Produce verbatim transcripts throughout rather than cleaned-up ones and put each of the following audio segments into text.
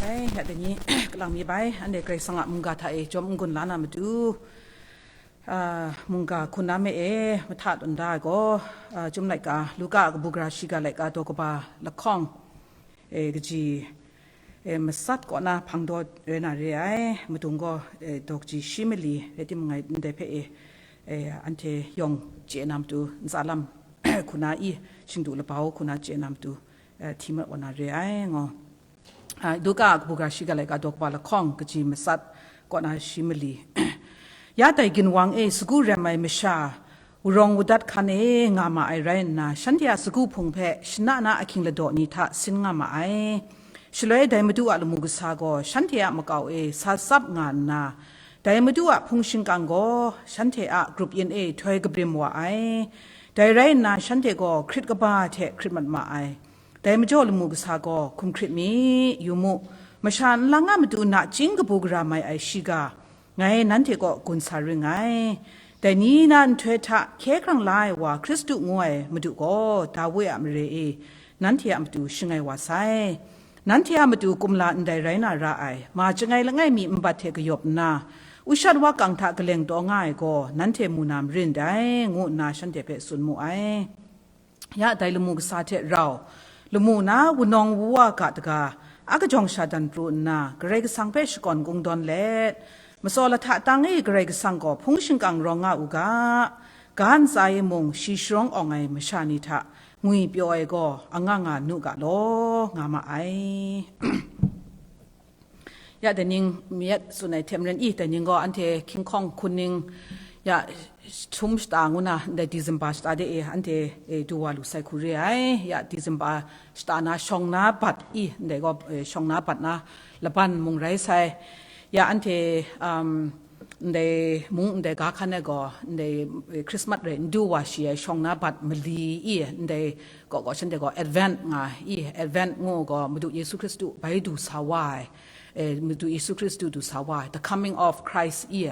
Ai, ya dai ni, kalang mi bai, anhte Karai Kasang a mungga hta e jawm n-gun la na matu, a, mungga hkun na me e, mahta tawn da ai gaw, a, Chyum laika, Luka a kabu gara shiga laika daw kaba lahkawng, e, kaji, e, matsat kaw na hpang daw rai na re ai, madung gaw, e, daw kaji shi mali, rai timung ngai ndai hpe e, e, anhte yawng chye na matu, ntsa lam hku na i, shingdu labau hku na chye na matu, e, hti mat wa na re ai, ngaw. A, Luka a kabu gara shiga laika daw kaba lahkawng kaji matsat kaw na shi mali. Ya dai ginwang e sagu rem ai masha, wurawng wudat hkan e nga ma ai rai nna, shanhte a sagu hpung hpe shana na ahkying ladaw ni hta sin nga ma ai. Shaloi dai Madu a lamu kasa gaw shanhte a makau e sa tsap nga nna, dai Madu a hpung shingkang gaw shanhte a grup yin e htoi kabrim wa ai. Dai rai nna, shanhte gaw hkrit kaba hte hkrit mat ma ai. Dai majaw lamu kasa gaw, "Hkum hkrit mi, yu mu, masha nlang a matu nachying kabu gara mai ai shiga, ngai nanhte kaw gun sa ring ngai. Dai ni na nhtoi hta hkye hkrang la ai wa Hkristu ngu ai Madu gaw, Dawi a mare e nanhte a matu shangai wa sai. Nanhte a matu kumla ndai rai na ra ai, ma chyangai langai mi nbat hte kayawp nna, ushat wakang hta kaleng taw nga ai gaw, nanhte mu na marin dai," ngu nna shanhte hpe tsun mu ai. Ya dai lamu kasa hte rau, lamu na wunawng wuwa ga daga, a kajawng sha dan pru nna, Karai Kasang hpe shakawn kungdawn let, matsaw lahta tang e Karai Kasang gaw hpung shingkang rawng nga u ga, ga ntsa e mung shi sharawng awng ai masha ni hta ngwi pyaw ai gaw, anga nga nu ga law, nga ma ai. Ya, dai ning mi yet tsun ai hte maren i, dai ning gaw anhte hkying hkawng hkun ning, ya, htum shata ngu na, ndai December shata de e, anhte, e, du wa lu sai hku re ai. Ya, December shata na shawng na bat i, ndai gaw, e, shawng na bat na laban mung rai sai. Ya, anhte, um, ndai mung ndai ga hkan ai gaw, ndai, e, Christmas rai n du wa shi ai shawng na bat mali i, ndai gaw gaw shanhte gaw Advent nga i, Advent ngu gaw Madu Yesu Hkristu bai du sa wa ai, e, Madu Yesu Hkristu du sa wa ai, the coming of Christ i,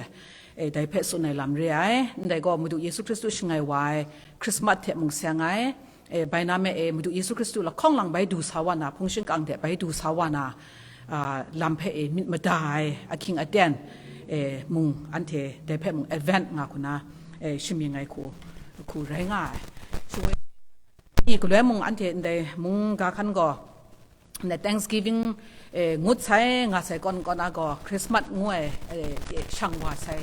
e, dai hpe tsun ai lam re ai. Ndai gaw Madu Yesu Hkristu shangai wa ai Christmas hte mung seng ai, e, bai na me e, Madu Yesu Hkristu lahkawng lang bai du sa wa na, hpung shingkang hte bai du sa wa na, a, lam hpe e myit mada ai ahkying aten, e, mung anhte dai hpe mung Advent nga hku na, e, shamying ai hku, hku rai nga ai. Shawoi ni galoi mung anhte ndai mung ga hkan gaw, ndai Thanksgiving, e, ngut sai nga sai kawn kawn a gaw, Christmas ngu ai, e, e, shang wa sai.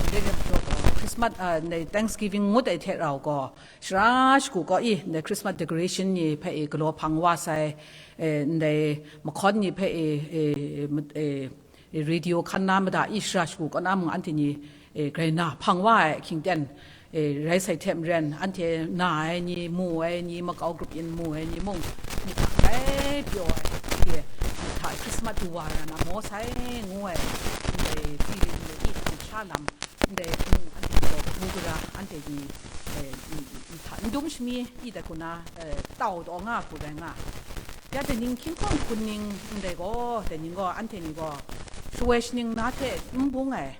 Ndai ram jaw gaw, Christmas, a, ndai Thanksgiving ngut ai hte rau gaw, shara shagu kaw i, ndai Christmas decoration ni hpe e galaw hpang wa sai, e, ndai mahkawn ni hpe e, e, e, e, e, radio hkan na mada i shara shagu kaw na mung anhte ni, e, grai na hpang wa ai ahkying ten, e, rai sai hte maren, anhte na ai ni, mu ai ni, makau grup yin mu ai ni mung, ni hta grai pyaw ai, e, ni hta Christmas du wa ra na maw sai ngu ai, ndai feeling ni i hpang sha lam, ndai mung anhte gaw kabu gara anhte ni, e, n-, n-, hta n dum shami i dat hku na, e, tau taw nga hku rai nga. Ya, dai ning hkying hkawng hkun ning ndai gaw, dai ning gaw, anhte ni gaw, shawoi shaning na hte n bung ai,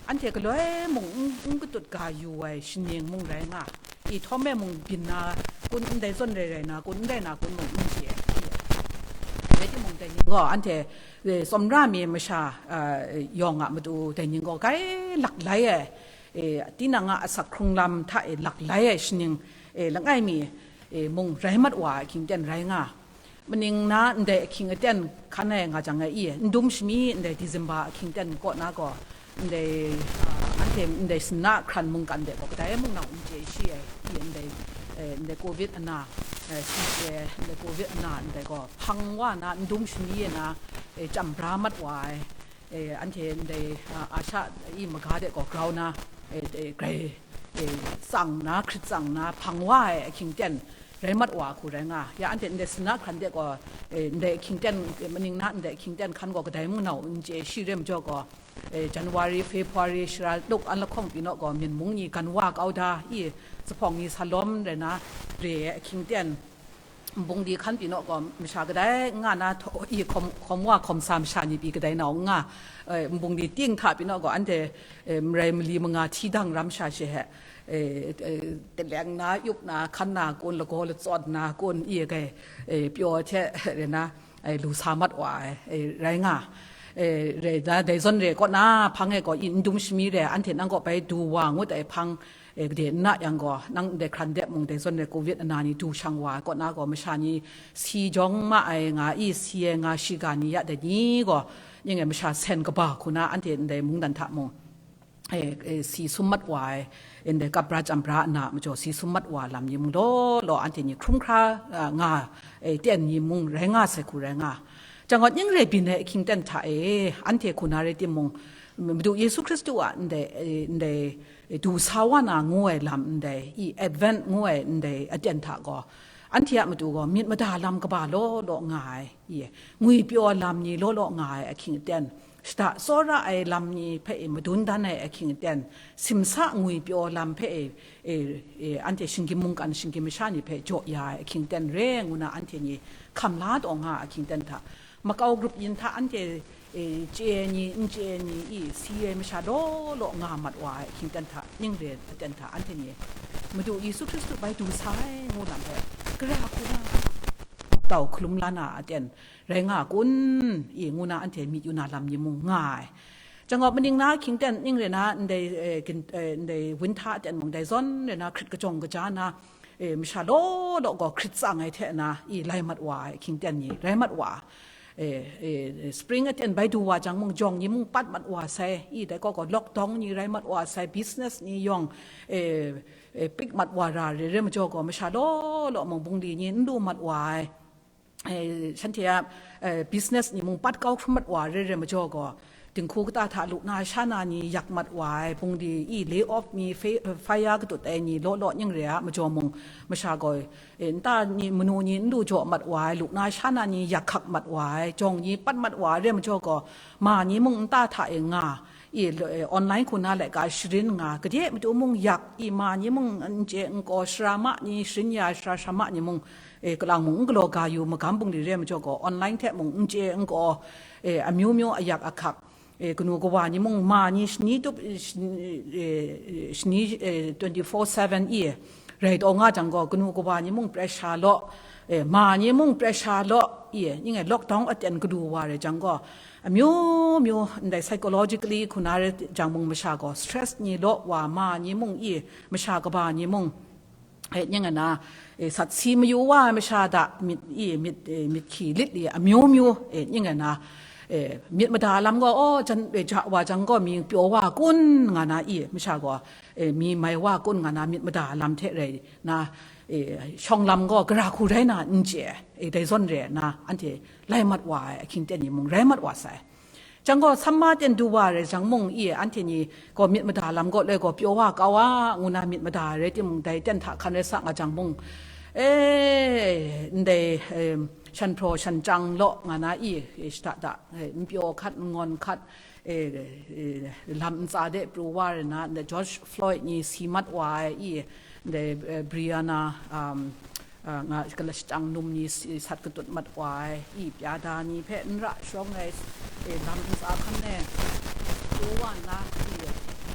anhte galoi mung n, n katut ga yu ai shaning mung rai nga, i htawm e mung byin na kun ndai zawn rai rai na kun, ndai na kun mung n chye ai. Rai timung, dai ning gaw, anhte, e, tsawmra mi masha, a, yawng a matu, dai ning gaw, grai lak lai ai, e, tinang a asak hkrung lam hta e lak lai ai shaning, e, langai mi, e, mung rai mat wa ai ahkying ten rai nga. Maning na ndai ahkying aten hkan ai nga jang e i, n dum shami ndai December ahkying ten kaw na gaw, ndai, a, anhte ndai sana hkran mungkan de gaw kadai mung nau n chye shi ai i, ndai, e, ndai covid ana, e, si e, ndai covid ana ndai gaw hpang wa na, n dum shami e na, e, chyam bra mat wa ai, e, anhte ndai, a, Asha i maga de gaw grau na, e, e, grai, e, tsang na, hkrit tsang na, hpang wa ai ahkying ten rai mat wa hku rai nga. Ya, anhte ndai sana hkran de gaw, e, ndai ahkying ten, e, maning na ndai ahkying ten hkan gaw kadai mung nau n chye shi rem jaw gaw, e, January, February, shara tuk an lahkawng pyi naw gaw, myen mung ni gan wa kau da i, zuphpawng ni sa lawm rai na, re ai ahkying ten, nbung di hkan pyi naw gaw, masha kadai n nga na htaw i, hkawm, hkawm wa hkawm sa masha ni pyi kadai nau n nga, e, nbung di ting hta pyi naw gaw, anhte, e, marai mali manga hti dang ram sha she he, e, e, teleng na, yup na, hkan na kun, lagaw latsawn na kun, i, e, kai, e, pyaw hte, re na, e, lu sa mat wa ai, e, rai nga. E, rai na, dai zawn re kaw na hpang e gaw, i n dum shami re, anhte nang kaw bai du wa ngut ai hpang, e, gade n na yang gaw, nang ndai hkran dep mung dai zawn re covid ana ni du shang wa ai kaw na gaw, masha ni si jawng ma ai nga i, si ai nga shiga ni ya dai ni gaw, ning e masha sen kaba hku na anhte ndai mungdan hta mung, e, e, si sum mat wa ai, ndai kap bra chyam bra ana majaw si sum mat wa lam ni mung law law, anhte ni hkrum hkra, a, nga, e, ten ni mung rai nga sai hku rai nga. Jang gaw, ning re byin ai ahkying ten hta e, anhte hku na rai timung, Madu Yesu Hkristu a ndai, e, ndai, e, du sa wa na ngu ai lam ndai, i Advent ngu ai ndai aten hta gaw, anhte a matu gaw myit mada lam kaba law law nga ai, i ngwi pyaw lam ni law law nga ai ahkying aten, shada tsawra ai lam ni hpe e madun dan ai ahkying aten, simsa ngwi pyaw lam hpe e, e, e, anhte shinggyim mungkan, shinggyim masha ni hpe jaw ya ai ahkying aten re ngu na, anhte ni hkam la taw nga ahkying aten hta, makau grup yin hta anhte, e, chye ai ni, n chye ai ni, i si ai masha law law nga mat wa ai ahkying aten hta, ning re aten hta, anhte ni Madu Yesu Hkristu bai du sa ai ngu lam hpe, gara hku na tau hkalum la na aten rai nga kun, i ngu na anhte myit yu na lam ni mung nga ai. Jang gaw, maning na ahkying ten ning re na, ndai, e, gin-, e, ndai winter aten mung dai zawn re na, hkrit kajawng kaja na, e, masha law law gaw hkrit tsang ai hte na, i lai mat wa ai ahkying ten ni rai mat wa. E, e, spring aten bai du wa jang mung, jawng ni mung pat mat wa sai, i dai kaw gaw lockdown ni rai mat wa sai, business ni yawng, e, e, pik mat wa ra re re majaw gaw, masha law law mung bungli ni n lu mat wa ai. E, shanhte a, e, business ni mung pat kau hkrum mat wa re re majaw gaw, dinghku kata hta lu na sha na ni yak mat wa ai, bungli i lay off mi fe-, fire katut ai ni law law ning re a majaw mung, masha gaw, e, nta ni manu ni n lu jaw mat wa ai, lu na sha na ni yak hkak mat wa ai, jawng ni pat mat wa ai re majaw gaw, ma ni mung nta hta e nga, i lo-, e, online hku na laika sharin nga, gade matu mung yak, i ma ni mung n chye n kaw, sara ma ni sharin ya, sara sara ma ni mung, e, kalang mung n galaw ga yu, magam bungli re majaw gaw, online hte mung n chye n kaw, e, amyu myu ayak ahkak, e, kanu kawa ni mung, ma ni shani tup, e, shani, e, e, shani, e, twenty-four seven i, rai taw nga jang gaw, kanu kawa ni mung pressure law, e, ma ni mung pressure law, i, ning e lockdown aten kalu wa re jang gaw, amyu myu ndai psychologically hku na re jang mung masha gaw stress ni law wa, ma ni mung i, masha kaba ni mung, e, ning e na, e, sat si mayu wa ai masha da, myit, i, myit, e, myit hkyi lit li amyu myu, e, ning e na, e, myit mada lam gaw, oh, jan, e, ja wa jang gaw, mi pyaw wa kun nga na, i, masha gaw, e, mi mai wa kun nga na, myit mada lam hte rai na, e, shawng lam gaw gara hku rai na n chye, e, dai zawn re na, anhte lai mat wa ai ahkying ten ni mung rai mat wa sai. Jang gaw, samma ten du wa rai jang mung, i, anhte ni gaw myit mada lam gaw loi gaw pyaw wa kau a, ngu na myit mada rai timung, dai ten hta hkan rai sa nga jang mung, e, ndai, e, shan hpraw shan chyang law nga na, i, e, shada da, e, n pyaw hkat, n ngawn hkat, e, e, lam ntsa de pru wa re na, ndai George Floyd ni si mat wa ai, i, ndai, e, Breonna, um, a, nga, kala shachyang num ni si, sat katut mat wa ai, i, pyada ni hpe n ra shawng ai, e, lam ntsa hkan e, pru wa nna, i,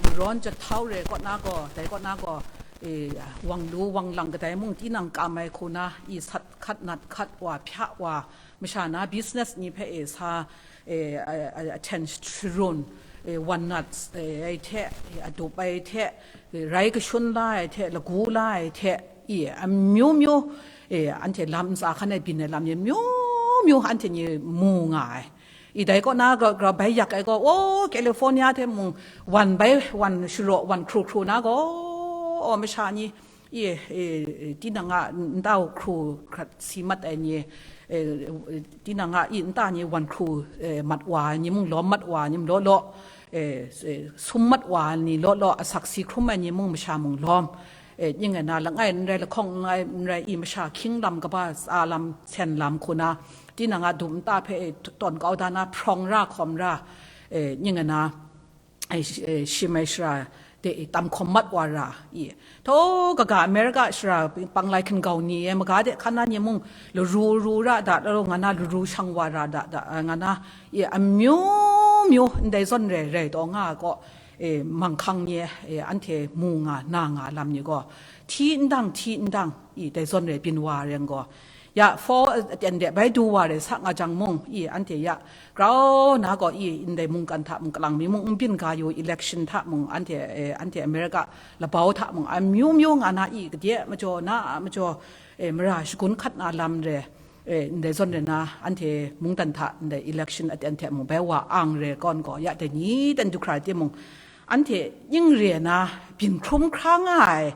marawn jahtau re kaw na gaw, dai kaw na gaw, e, wang lu wang lang kadai mung tinang kam ai hku na, i, sat hkat nat hkat wa, hpya wa, masha na business ni hpe, e, sa, e, a, a, a hten sharun, e, wan nat, e, ai hte, e, adup ai hte, e, rai kashun la ai hte, lagu la ai hte, i, amyu myu, e, anhte lam ntsa hkan e byin ai lam ni myu myu anhte ni mu nga ai. I, dai kaw na ga, ga bai yak ai gaw, o, California hte mung wan bai wan sharaw wan hkru hkru na gaw, o, masha ni, i, e, tinang a nta hkru hkrat si mat ai ni, e, tinang a i nta ni wan hkru, e, mat wa ai ni mung, lawm mat wa ai ni mung law law, e, e, sum mat wa ai ni law law, asak si hkrum ai ni mung, masha mung lawm, e, ning e na, langai n rai, lahkawng langai n rai, i, masha hkying lam kaba, tsa lam, sen lam hku na, tinang a dum nta hpe, e, tawn kau da na, hprawng ra hkawm ra, e, ning e na, e, sh-, e, shim ai shara de, e, tam hkawm mat wa ra, i, htaw kaga America shara panglai hkungau ni e maga de hkan na ni mung, laru ru ra da, laru nga na, laru shang wa ra da, da, nga na, i, amyu myu ndai zawn rai rai taw nga gaw, e, manghkang ni, e, anhte mu nga, na nga lam ni gaw, hti n dang, hti n dang, i, dai zawn rai byin wa ai rai gaw, Ya, fall aten de bai du wa re sa nga jang mung, i, anhte ya, grau na gaw, i, ndai mungkan hta mung, kalang mi mung, n byin ga yu, election hta mung, anhte, eh, anhte America labau hta mung, amyu myu nga na, i, kadai majaw, na a majaw, eh, mara shagun hkat na lam re, eh, ndai zawn re na, anhte mungdan hta, ndai election aten hte mung, bai wa ang re kawn gaw, ya, dai ni dan du hkra timung, anhte ning re na, byin hkrum hkra nga ai,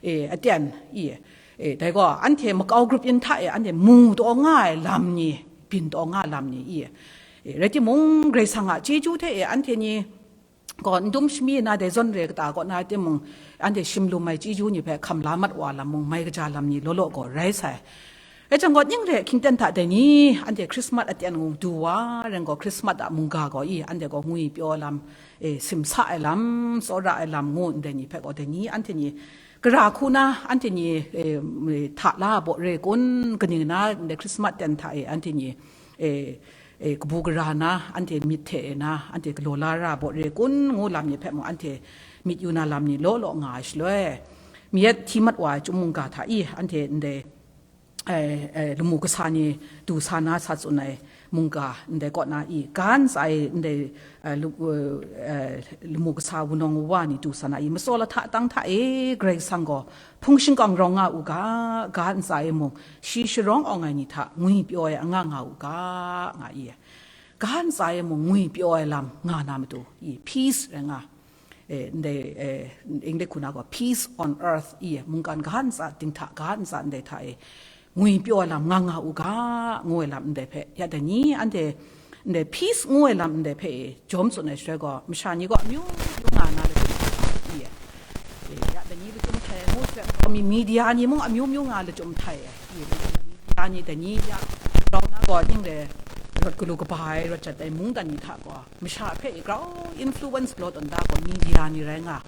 eh, aten, i, eh, dai gaw, anhte makau grup yin hta e, anhte mu taw nga ai lam ni, byin taw nga lam ni, i, eh, rai timung, Karai Kasang a chyeju hte e, anhte ni gaw, n dum shami na dai zawn re kata kaw na timung, anhte shim lum ai chyeju ni hpe hkam la mat wa lam mung, mai kaja lam ni law law gaw rai sai. Rai jang gaw, ning re hkying ten hta dai ni, anhte Christmas aten ngu du wa, rai gaw, Christmas a mungga gaw, i, anhte gaw ngwi pyaw ai lam, e, simsa ai lam, tsawra ai lam ngu ndai ni hpe gaw, dai ni, anhte ni, gara hku na, anhte ni, e, hta la baw re kun, kaning na, ndai Christmas ten hta e, anhte ni, e, e, kabu gara na, anhte myit hte e na, anhte galaw la ra baw re kun, ngu lam ni hpe mung, anhte myit yu na lam ni law law nga ai shaloi, mi yet hti mat wa ai chyum mungga hta i, anhte ndai, eh, eh, lamu kasa ni du sa na sa tsun ai mungga ndai kaw na i, ga ntsa e ndai, eh, lu-, eh, lamu kasa wunawng wuwa ni du sa na i, matsaw lahtang hta e Karai Kasang gaw hpung shingkang rawng nga u ga, ga ntsa e mung, shi sharawng awng ai ni hta ngwi pyaw ai anga nga u ga, nga i, ga ntsa e mung ngwi pyaw ai lam nga na matu i, peace rai nga. Eh, ndai, eh, English hku na gaw, peace on earth, i, mungkan ga ntsa, dinghta ga ntsa ndai hta e, ngwi pyaw ai lam nga nga u ga, ngu ai lam ndai hpe, ya dai ni, anhte, ndai peace ngu ai lam ndai hpe e, jawm tsun ai shaloi gaw, masha ni gaw amyu myu nga na lachyum htai ai, i, eh, ya dai ni lachyum htai ai, ngu shaloi, mi media ni mung amyu myu nga lachyum htai ai, i, media ni dai ni ya, rau na gaw, ning re, rawt galu kaba ai, rawt jat ai mungdan ni hta gaw, masha hpe grau influence law tawn da gaw media ni rai nga,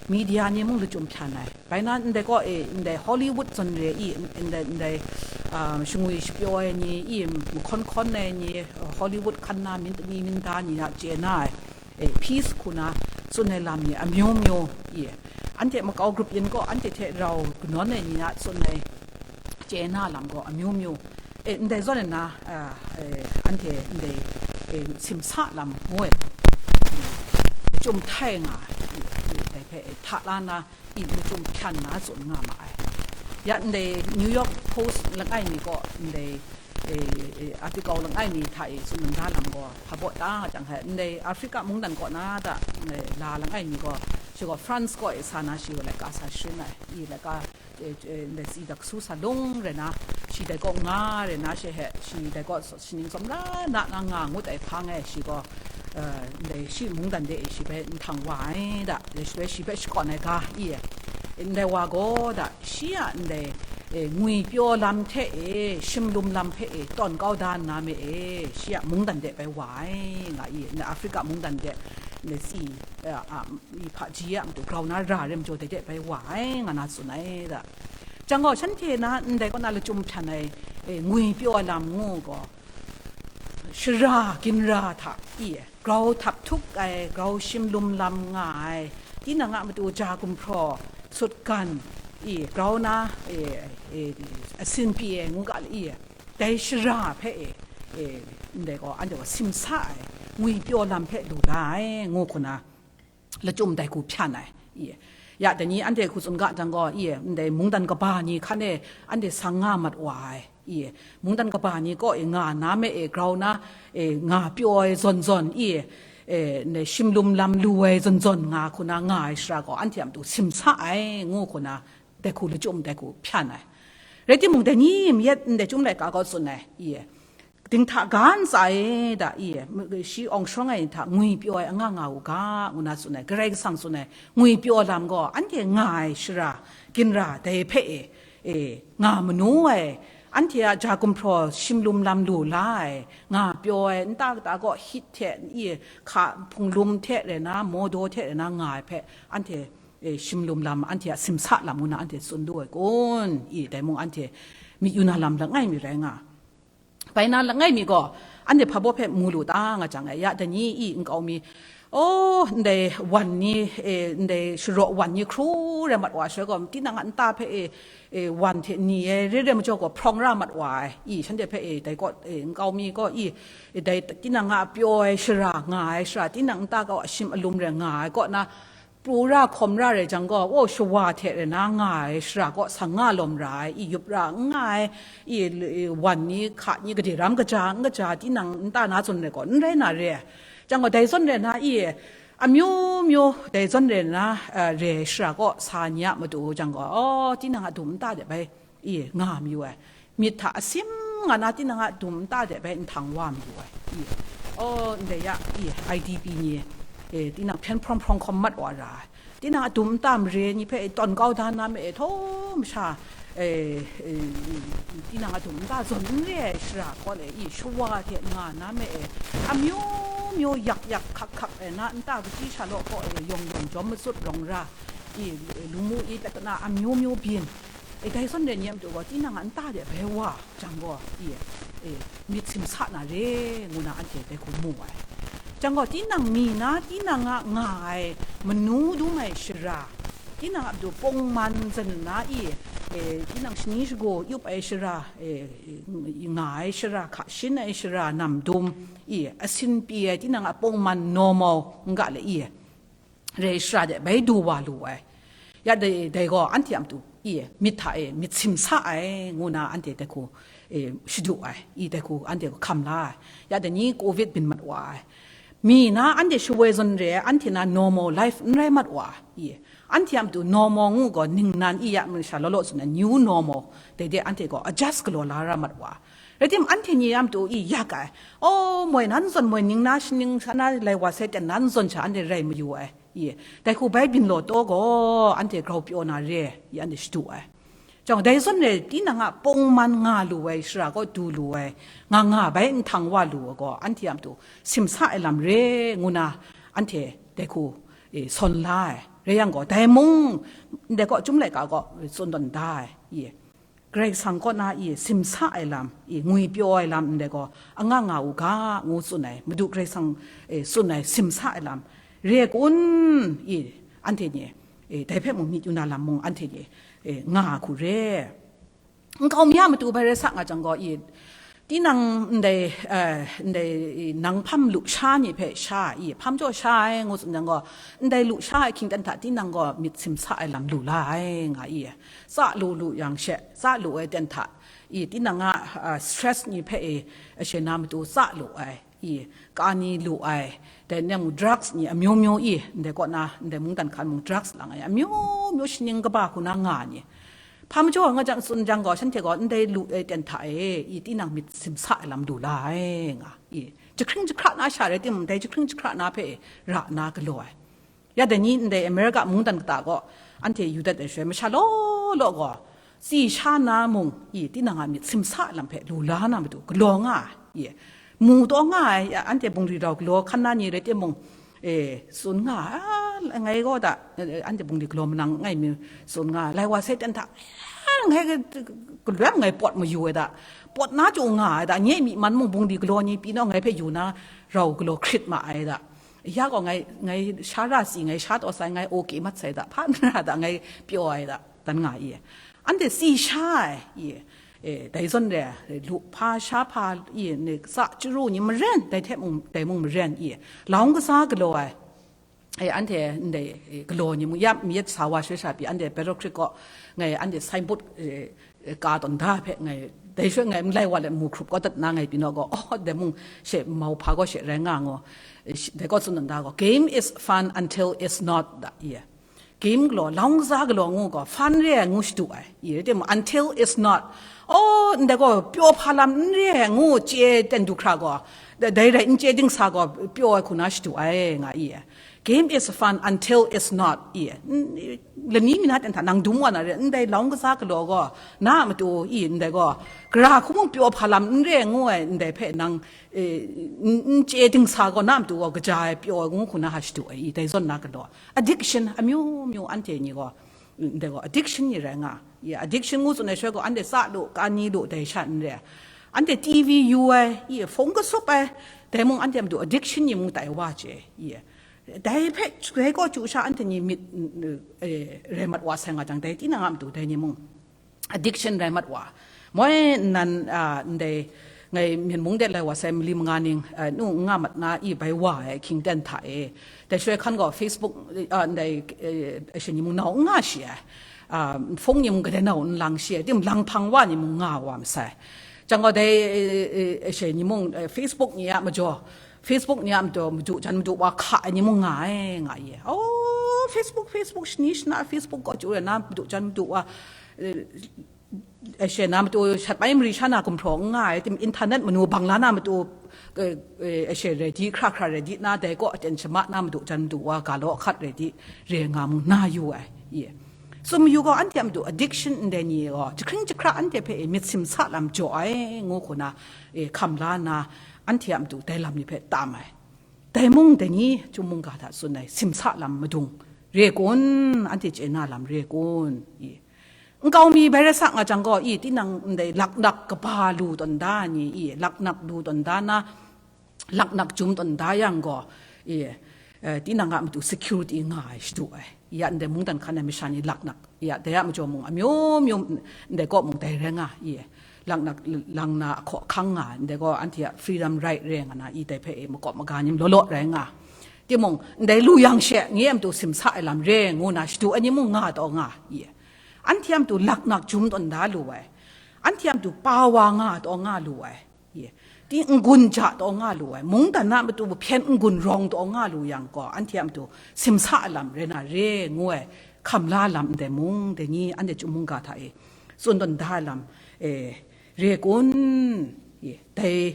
media ni mung lachyum hpyan ai. Bai na ndai gaw e, ndai Hollywood zawn re i, ndai, ndai, ah, shangwi shapyaw ai ni i, mahkawn hkawn ai ni, Hollywood hkan na min tami min da ni a chye na ai, e, peace hku na tsun ai lam ni amyu myu i, anhte makau grup yin gaw anhte hte rau kanawn ai ni a tsun ai chye na lam gaw amyu myu. E, ndai zawn na, a, e, anhte ndai, e, simsa lam ngu ai, e, lachyum htai nga, e, e, dai hpe, e, hta la na, i, lachyum hpyan na tsun nga ma ai. Ya ndai New York Post langai mi gaw, ndai, e, e, article langai mi hta e tsun da lam gaw, hpa baw ta nga jang hkai, ndai Africa mungdan kaw na da, ndai la langai mi gaw, shi gaw France kaw e sa na shi gaw laika sa sharin ai, i laika, e, e, ndai si dak su sa lung rai na, shi dai kaw nga rai na, shi he, shi dai kaw so-, shi ning tsawm ra na, na nga ngut ai hpang e, shi gaw, e, ndai shi mungdan de e shi hpe nhtang wa ai da, dai shi hpe shi hpe shakawn ai ga, i e, ndai wa gaw da, shi a ndai, e, ngwi pyaw lam hte e, shim lum lam hpe e, tawn kau da nna me e, shi a mungdan de bai wa ai, nga i, ndai Africa mungdan de, ndai si, e, a, i hpaji a matu grau na ra re majaw dai de bai wa ai, nga na tsun ai da. Jang gaw, shanhte na ndai kaw na lachyum hpyan ai, e, ngwi pyaw ai lam ngu gaw, shara ginra hta i, grau htap htuk ai, grau shim lum lam nga ai, tinang a matu ja gumhpraw, sutgan, i, grau na, e, e, asin pyi ai ngu ga i, dai shara hpe e, e, ndai gaw, anhte gaw simsa ai, ngwi pyaw lam hpe lu la ai, ngu hku na, lachyum dai hku hpyan ai, i, ya, dai ni anhte hku tsun ga jang gaw, i, ndai mungdan kaba ni hkan e anhte sang nga mat wa ai, i, mungdan kaba ni kaw e nga na me e grau na, e, nga pyaw ai zawn zawn, i, e, ndai shim lum lam lu ai zawn zawn nga hku na nga ai shara gaw, anhte a matu simsa ai, ngu hku na, dai hku lachyum dai hku hpyan ai. Rai timung, dai ni mi yet ndai chyum laika gaw tsun ai, i, dinghta ga ntsa e da, i, shi awng sharawng ai ni hta ngwi pyaw ai anga nga u ga, ngu na tsun ai, Karai Kasang tsun ai, ngwi pyaw lam gaw, anhte nga ai shara, ginra, dai hpe e, e, nga manu ai, anhte a ja gumhpraw shim lum lam lu la ai, nga pyaw ai, nta kata gaw hit hte, i, hka hpung lum hte rai na, mawdaw hte rai na nga ai hpe, anhte, e, shim lum lam, anhte a simsa lam ngu na anhte tsun lu ai kun, i, dai mung anhte myit yu na lam langai mi rai nga. Bai na langai mi gaw, anhte hpa baw hpe mu lu ta nga jang e, ya dai ni i nkau mi, Oh, ndai wan ni, eh, ndai sharaw wan ni hkru rai mat wa sha gaw, tinang a nta hpe, eh, eh, wan hte ni e re re majaw gaw hprawng ra mat wa ai. I, shanhte hpe, eh, dai kaw, eh, nkau mi gaw, i, eh, dai tinang a pyaw ai shara nga ai shara, tinang nta kau a shim alum rai nga ai kaw na, pru ra hkawm ra rai jang gaw, oh, shawa hte rai na nga ai shara kaw sa nga lawm ra ai, i, yup ra n nga ai, i, i, wan ni, hka ni, gade ram kaja, n kaja, tinang nta na zawn rai gaw, n rai na re ai. Jang gaw, dai zawn rai na, i, amyu myu dai zawn rai na, eh, re ai shara kaw sa ni a matu jang gaw, oh, tinang a dum nta de bai, i, nga mayu ai. Myit hta asim nga na tinang a dum nta de bai nhtang wa mayu ai. I, oh, ndai ya, i, I D P ni, eh, tinang hpyen hprawng hprawng hkawm mat wa ra ai. Tinang a dum nta mare ni hpe tawn kau da na me e, htaw masha, eh, eh, tinang a dum nta zawn n re ai shara kaw le, i, shawa hte nga na me e, amyu myu yak yak hkak hkak e na nta kaji sha law kaw e yawng yawng jawm matsut rawng ra, i, lu mu i, tak na amyu myu byin. E, dai zawn rai ni a matu gaw, tinang a nta de bai wa jang gaw, i, e, myit simsa na re, ngu na anhte dai hku mu ai. Jang gaw, tinang mi na, tinang a nga ai, manu dum ai shara, tinang a matu pawngman zen na, i, e, tinang shani shagu yup ai shara, e, nga ai shara, hka shin ai shara, nam dum, i, asin pyi ai, tinang a pawngman normal, n ga le, i, rai shara de bai du wa lu ai. Ya dai, dai gaw anhte a matu, i, myit hta e, myit simsa ai, ngu na anhte dai hku, e, shadu ai, i, dai hku anhte hkam la ai. Ya dai ni covid byin mat wa ai. Mi na anhte shawoi zawn re ai, anhte na normal life n rai mat wa ai, i, anhte a matu normal ngu gaw ningnan i ya masha law law tsun ai, new normal, dai de anhte gaw adjust galaw la ra mat wa ai. Rai timung, anhte ni a matu i yak ai, oh, moi nan zawn, moi ning na, shaning sha na, lai wa sai ten nan zawn sha anhte rai mayu ai. I, dai hku bai byin law taw gaw, anhte grau pyaw na re, i, anhte shadu ai. Jang, dai zawn re, tinang a pawngman nga lu ai shara kaw du lu ai, nga nga bai nhtang wa lu ai gaw, anhte a matu simsa ai lam re, ngu na, anhte dai hku, e, sawn la ai. Rai yang gaw, dai mung, ndai kaw, Chyum laika kaw, tsun tawn da ai. I, Karai Kasang kaw na i simsa ai lam, i ngwi pyaw ai lam ndai gaw, anga nga u ga, ngu tsun ai, Madu Karai Kasang, e, tsun ai simsa ai lam, re kun, i, anhte ni, e, dai hpe mung myit yu na lam mung anhte ni, e, nga hku re. Nkau mi a matu bai rai sa nga jang gaw, i, tinang ndai, e, ndai, i, nang hpam lusha ni hpe sha, i, hpam jaw sha ai, ngu tsun jang gaw, ndai lusha ai hkying ten hta tinang gaw myit simsa ai lam lu la ai, nga i. Tsa lu lu yang she, tsa lu ai ten hta, i, tinang a, a, stress ni hpe, i, ashe na matu tsa lu ai, i, ka ni lu ai, dai ni a mung drugs ni amyu myu i, ndai kaw na, ndai mungdan hkan mung drugs lang ai, amyu myu shaning kaba hku na nga ni. Hpa majaw nga jang tsun jang gaw, shanhte gaw ndai lu ai ten hta e, i, tinang myit simsa ai lam lu la ai, nga, i. Jahkring jahkra na sha rai timung, dai jahkring jahkra na hpe ra na galaw ai. Ya dai ni ndai America mungdan kata gaw, anhte yu dat ai shaloi, masha law law gaw, tsi sha na mung, i, tinang a myit simsa lam hpe lu la na matu galaw nga ai, i, mu taw nga ai, ya, anhte bungli rau galaw hkan na ni rai timung, e, tsun nga ai, a, ngai gaw da, e, anhte bungli galaw manang ngai mi tsun nga ai, lai wa sai ten hta, a, ngai ga-, galoi ngai pawt mayu ai da, pawt na chyu nga ai da, nye myi man mung bungli galaw ni pyi naw ngai hpe yu na rau galaw hkrit ma ai da. Ya gaw ngai, ngai sha ra si, ngai sha taw sai, ngai okay mat sai da, hpa n ra da, ngai pyaw ai da, dan nga i. Anhte tsi sha ai, i, e, dai zawn re, lu hpa, sha hpa, i, ni tsa chyaru ni maren, dai hte mung, dai mung maren, i, laung kasa galaw ai, e, anhte ndai, e, galaw ni mung, ya, myit sa wa shoi sha pyi, anhte Battle Creek kaw, ngai, anhte signboard, e, ka tawn da hpe ngai, dai shaloi ngai nlai wa let mu hkrup kau dat na ngai pyi naw gaw, oh, dai mung she mau hpa gaw she rai nga ngo, eh, shi-, dai kaw tsun dan da gaw, "Game is fun until it's not," da, i. Game galaw, laung kasa galaw ngu gaw, fun re ai ngu shadu ai, i, rai timung, until it's not, oh, ndai gaw pyaw hpa lam n re ai ngu chye ten du hkra gaw, da-, dai rai n chye dingsa gaw pyaw ai hku na shadu ai, nga i. Game is fun until it's not, i. N-, lani mi na ten hta nang dum wa na re, ndai laung kasa galaw gaw, na a matu, i, ndai gaw, gara hku mung pyaw hpa lam n re ngu ai, ndai hpe nang, e, n-, n chye dingsa gaw, na a matu gaw, kaja ai pyaw ai ngu hku na ha shadu ai, i, dai zawn na galaw. Addiction, amyu myu anhte ni gaw, ndai gaw, addiction ni rai nga. I, addiction ngu tsun ai shaloi gaw, anhte tsa lu, ka ni lu, dai sha n re. Anhte T V yu ai, i, hpung kasup ai, dai mung anhte a matu addiction ni mung tai wa chye, i. Dai hpe, dai kaw chyu sha anhte ni myit, eh, rai mat wa sai nga jang, dai tinang a matu dai ni mung addiction rai mat wa. Moi nnan, ah, ndai ngai Myen mung de lai wa sai mali manga ning, eh, nu n nga mat na i bai wa ai hkying ten hta e. Dai shaloi hkan gaw Facebook, ah, ndai, eh, ashe ni mung nau n nga shi ai. Ah, phone ni mung kadai nau n lang shi ai. Tim lang hpang wa ni mung nga wa masai. Jang gaw dai, eh, eh, ashe ni mung, eh, Facebook ni a majaw, Facebook ni a matu madu jan madu wa hka ai ni mung nga ai, nga ye. Oh, Facebook, Facebook, shani shana Facebook gaw chyu rai na madu jan madu wa, eh, ashe na matu shat mai mari sha na gumhpraw n nga ai, tim internet manu bang la na matu, eh, eh, ashe ready, hkra hkra ready na, dai gaw aten shama na madu jan madu wa ga law ahkat ready re nga mung na yu ai, ye. Tsun mayu gaw anhte a matu addiction ndai ni gaw, jahkring jahkra anhte hpe e myit simsa lam jaw ai, ngu hku na, e, hkam la nna, anhte a matu dai lam ni hpe tam ai. Dai mung dai ni chyum mungga hta tsun ai, simsa lam madung re kun, anhte chye na lam re kun, i. Nkau mi bai rai sa nga jang gaw, i, tinang ndai laknak kaba lu tawn da ni, i, laknak lu tawn da na, laknak jum tawn da yang gaw, i, eh, tinang a matu security nga ai shadu ai. Ya ndai mungdan hkan ai masha ni laknak, ya dai a majaw mung amyu myu, ndai kaw mung dai rai nga, i, laknak lang na ahkaw ahkang nga, ndai gaw anhte a freedom right re nga na, i, dai hpe e makawp maga ni law law rai nga. Timung, ndai lu yang she, nye a matu simsa ai lam re ngu na shadu ai ni mung nga taw nga, i. Anhte a matu laknak jum tawn da lu ai. Anhte a matu pa wa nga taw nga lu ai. Ye. Di n-gun ja taw nga lu ai. Mungdan a matu hpyen n-gun rawng taw nga lu yang gaw, anhte a matu simsa ai lam rai na re ngu ai. Hkam la lam ndai mung, dai ni anhte chyum mungga hta e tsun tawn da ai lam, e, re kun? Ye. Dai,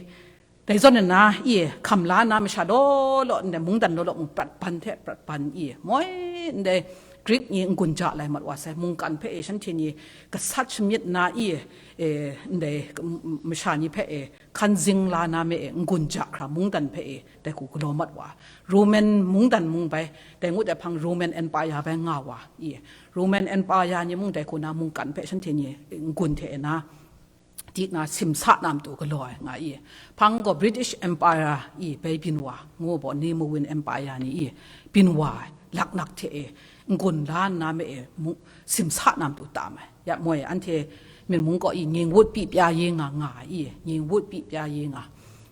dai zawn nna, i, hkam la na masha law law, ndai mungdan law law mung prat ban hte prat ban, i, moi ndai Greek ni n-gun ja lai mat wa sai, mungkan hpe e shanhte ni gasat shamyit na, i, e, ndai, m-, m-, masha ni hpe e hkan zing la na me e n-gun ja hkra mungdan hpe e dai hku galaw mat wa. Roman mungdan mung bai, dai ngut ai hpang Roman Empire bai nga wa, i, Roman Empire ni mung dai hku na mungkan hpe shanhte ni n-gun hte e na, di na simsa na matu galaw ai nga i. Hpang gaw British Empire i bai byin wa, ngu baw Nimawin Empire ni i byin wa ai, laknak hte e n-gun la nna me e mu-, simsa na matu tam ai. Ya moi anhte Myen mung kaw i, nging wut pyi pya ye nga nga ai i, nging wut pyi pya ye nga.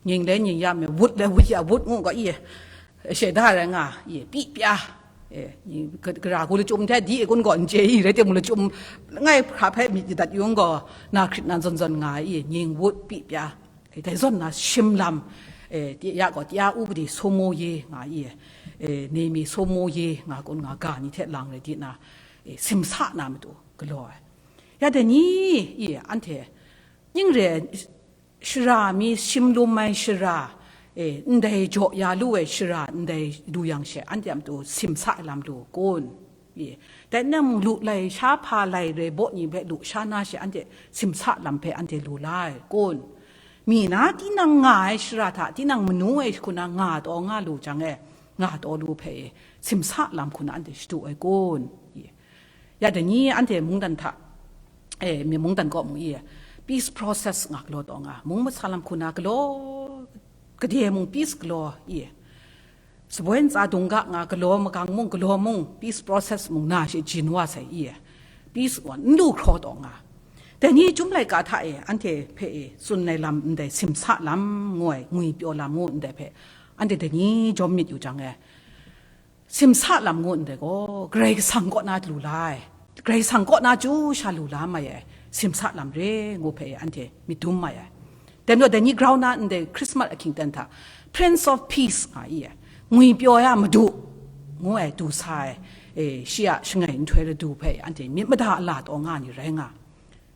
Nging le nging ya me, wut le wut ya, wut ngu gaw i, she da rai nga, i, pyi pya. E, i, ka-, gara hku lachyum hte di e kun gaw n chye i, rai timung lachyum langai hkra hpe myit yadat yung gaw, na hkrit nan zawn zawn nga ai i, nging wut pyi pya. E, dai zawn na shim lam, e, ti-, ya gaw tia upadi somo ye nga i, e, nemi somo ye nga kun nga ga ni hte lang rai di na, e, simsa na matu galaw ai. Ya dai ni, i, anhte, ning re, shara mi shim lum ai shara, e, ndai jaw ya lu ai shara, ndai du yang she, anhte a matu simsa ai lam lu kun? E, dai nang lu lai, sha hpa lai re baw ni hpe lu sha na she, anhte simsa lam hpe anhte lu la ai kun? Mi na tinang nga ai shara hta, tinang manu ai hku na nga taw nga lu jang e, nga taw lu hpe e, simsa lam hku na anhte shadu ai kun? E, ya dai ni anhte mungdan hta, e, mi mungdan kaw mung i, peace process nga galaw taw nga, mung masa lam hku na galaw, gade mung peace galaw i, saboi ntsa dung ga nga galaw, magang mung galaw mung, peace process mung na shi jin wa sai i, peace wa n lu hkraw taw nga. Dai ni chyum laika hta e, anhte hpe e, tsun ai lam ndai simsa lam ngu ai, ngwi pyaw lam ngu ndai hpe, anhte dai ni jawm myit yu jang e, simsa lam ngu ndai gaw, Karai Kasang kaw na lu la ai, Karai Kasang kaw na chyu sha lu la mai ai, simsa lam re ngu hpe anhte myit dum mai ai. Dai majaw dai ni grau na ndai Christmas ahkying ten hta, Prince of Peace nga i ai, ngwi pyaw ai a madu, ngu ai du sa ai, e, shi a shangai nhtoi ladu hpe anhte myit mada a la taw nga ni rai nga.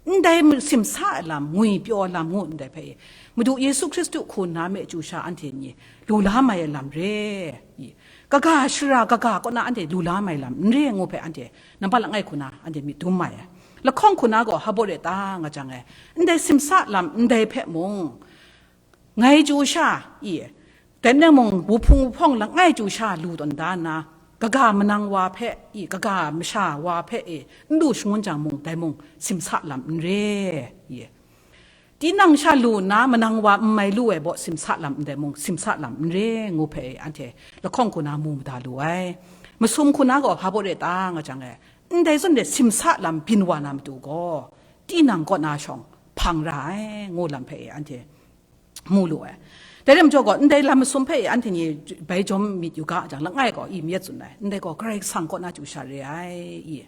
Ndai simsa ai lam, ngwi pyaw ai lam ngu ndai hpe e, Madu Yesu Hkristu hku nna me chyu sha anhte ni lu la mai ai lam re. I, kaga shara, kaga kaw na anhte lu la mai lam n re ngu hpe anhte nampat langai hku na anhte myit dum mai ai. Lahkawng hku na gaw hpa baw re ta nga jang e, ndai simsa lam ndai hpe mung, ngai chyu sha i, dai nang mung wuhpung wuhpawng langai chyu sha lu tawn da nna, kaga manang wa hpe i, kaga masha wa hpe i, n lu shangun jang mung, dai mung simsa lam n re i. tinang sha lu nna manang wa n mai lu ai baw simsa lam ndai mung, simsa lam n re ngu hpe anhte lahkawng hku na mu mada lu ai. Masum hku na gaw hpa baw re ta nga jang e, ndai zawn de simsa lam byin wa na matu gaw, tinang kaw na shawng hpang ra ai, ngu lam hpe anhte mu lu ai. Dai rai majaw gaw, ndai lam masum hpe anhte ni bai jawm myit yu ga jang, langai gaw i myit tsun ai, ndai gaw Karai Kasang kaw na chyu sha re ai, i.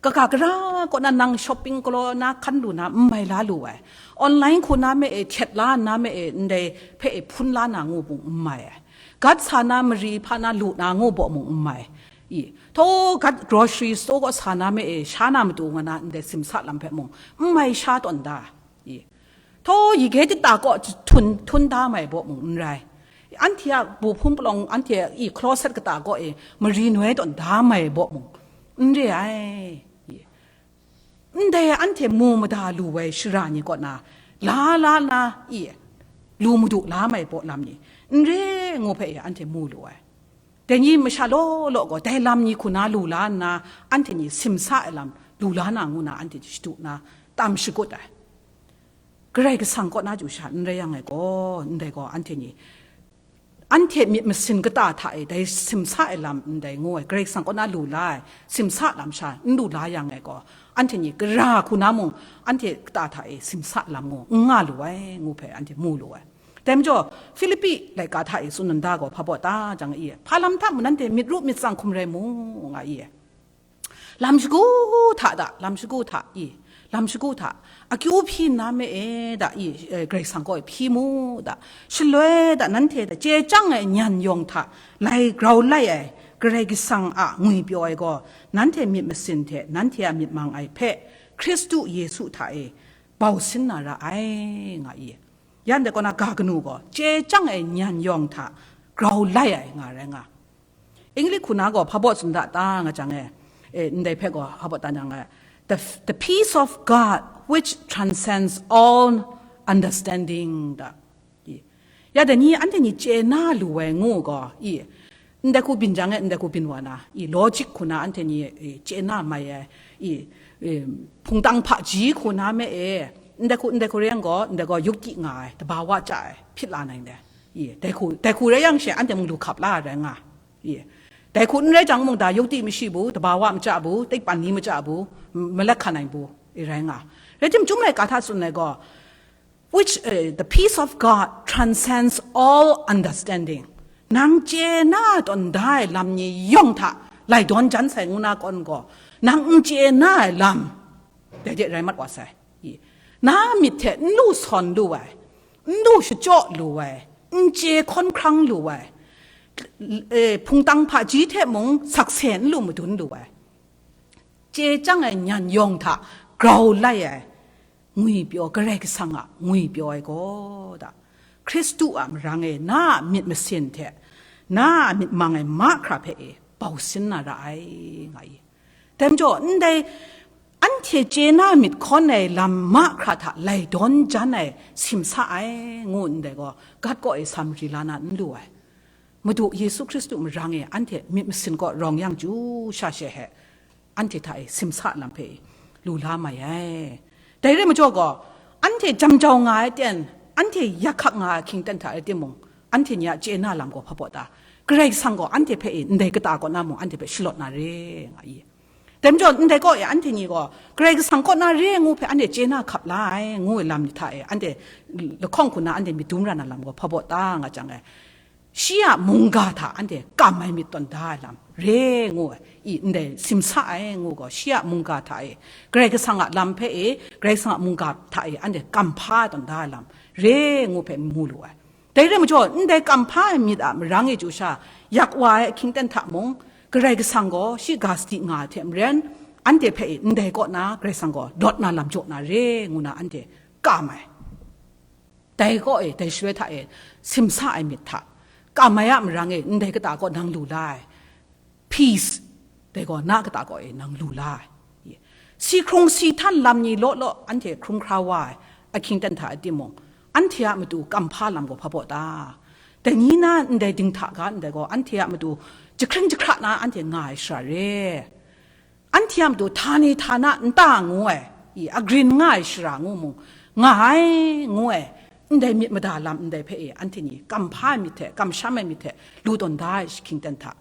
Kaga gara kaw na nang shopping galaw na hkan lu na n mai la lu ai. Online hku na me e, htet la nna me e, ndai hpe e hpun la na ngu mung n mai ai. Gat sa na mari hpa na lu na ngu baw mung n mai. I, htaw gat grocery store kaw sa na me e, sha na matu nga na ndai simsa lam hpe mung n mai sha tawn da. I, htaw yige dita kaw htum htum da mai baw mung n rai. Anhte a bu hpun palawng, anhte a i closet kata kaw e mari noi tawn da mai baw mung n re ai. I, ndai anhte mu mada lu ai shara ni kaw na, la la na, i, lu madu la mai baw lam ni, n re ngu hpe i anhte mu lu ai. Dai ni masha law law gaw, dai lam ni hku na lu la nna, anhte ni simsa ai lam lu la na ngu na, anhte shadu na tam shagut ai. Karai Kasang kaw na chyu sha n rai yang e gaw, ndai gaw anhte ni, anhte myit masin kata hta e dai simsa ai lam ndai ngu ai, Karai Kasang kaw na lu la ai simsa lam sha n lu la yang e gaw, anhte ni gara hku na mung, anhte kata hta e simsa lam ngu n nga lu ai, ngu hpe anhte mu lu ai. Dai majaw, Filipi laika hta e tsun nda gaw hpa baw ta jang i, hpa lam hta mung nanhte myit ru myit tsang hkum rai mu, nga i. Lam shagu hta da, lam shagu hta i, lam shagu hta, akyu hpyi nna me e da i, eh, Karai Kasang kaw e hpyi mu da, shaloi da nanhte da chye chyang ai nyan yawng hta lai grau lai ai Karai Kasang a ngwi pyaw ai gaw, nanhte myit masin hte nanhte a myit mang ai hpe Hkristu Yesu hta e bau sin na ra ai, nga i. Yan dai kaw na ga kanu gaw, chye chyang ai nyan yawng hta grau lai ai nga rai nga. English hku na gaw hpa baw tsun da ta nga jang e, e, ndai hpe gaw hpa baw ta jang e, the, the peace of God which transcends all understanding da. I. Ya dai ni, anhte ni chye na lu ai ngu gaw, i, ndai hku byin jang e, ndai hku byin wa na, i, logic hku na anhte ni, i, chye na mai ai, i, i, hpungtang hpaji hku na me e, ndai hku, ndai hku re yang gaw, ndai gaw yukti nga ai, tabawa chya ai, hpyit la nang dai. I, dai hku, dai hku rai yang she, anhte mung lu hkap la ai rai nga. I, dai hku n rai jang mung, da yukti mashi bu, tabawa machya bu, teikpan ni machya bu, m-, malak hkan ai bu, i rai nga. Rai tim, Chyum laika hta tsun ai gaw, which, uh, the peace of God transcends all understanding. Nang chye na tawn da ai lam ni yawng hta lai dawn jan sai ngu na kawn gaw, nang n chye na ai lam, dai de rai mat wa sai. I, na myit hte n lu sawn lu ai, n lu shachyaw lu ai, n chye hkawn hkrang lu ai, e, hpungtang hpaji hte mung sakse n lu madun lu ai, chye chyang ai nyan yawng hta grau lai ai, ngwi pyaw, Karai Kasang a ngwi pyaw ai gaw da, Hkristu a marang e na a myit masin hte na a myit mang ai mahkra hpe e bau sin na ra ai, nga i. Dai majaw, ndai anhte chye na myit hkawn ai lam mahkra hta lai dawn jan ai simsa ai, ngu ndai gaw, gat kaw e sa mari la na n lu ai. Madu Yesu Hkristu marang e anhte myit masin kaw rawng yang chyu sha she he, anhte hta e simsa lam hpe lu la mai ai. Dai rai majaw gaw, anhte jam jau nga ai ten, anhte yak hkak nga ai hkying ten hta rai timung, anhte ni a chye na lam gaw hpa baw ta? Karai Kasang gaw anhte hpe e ndai kata kaw na mung anhte hpe shalawt na re, nga i. Dai majaw, ndai kaw e anhte ni gaw Karai Kasang kaw na re ngu hpe anhte chye na hkap la ai, ngu ai lam ni hta e anhte lahkawng hku na anhte myit dum ra na lam gaw hpa baw ta nga jang e, shi a mungga hta anhte kam ai myit tawn da ai lam re ngu ai, i, ndai simsa ai ngu gaw, shi a mungga hta e, Karai Kasang a lam hpe e, Karai Kasang a mungga hta e anhte kam hpa tawn da ai lam re ngu hpe mu lu ai. Dai rai majaw, ndai kam hpa ai myit a marang e chyu sha yak wa ai ahkying ten hta mung, Karai Kasang gaw shi ga sadi nga ai hte maren, anhte hpe e ndai kaw na Karai Kasang gaw lawt na lam jaw na re ngu na anhte kam ai. Dai kaw e, dai shaloi hta e, simsa ai myit hta, kam ai a marang e ndai kata kaw nang lu la ai, peace, dai gaw na kata kaw e nang lu la ai. Si hkrung si htan lam ni law law anhte hkrung hkra wa ai ahkying ten hta rai timung, anhte a matu kam hpa lam gaw hpa baw ta? Dai ni na ndai dinghta ga ndai gaw, anhte a matu jahkring jahkra na anhte nga ai shara re. Anhte a matu htani htana nta ngu ai, i, agrin nga ai shara ngu mung, nga ai, ngu ai, ndai myit mada lam ndai hpe e, anhte ni kamhpa ai myit hte, kamsham ai myit hte, lu tawn da ai ahkying ten hta,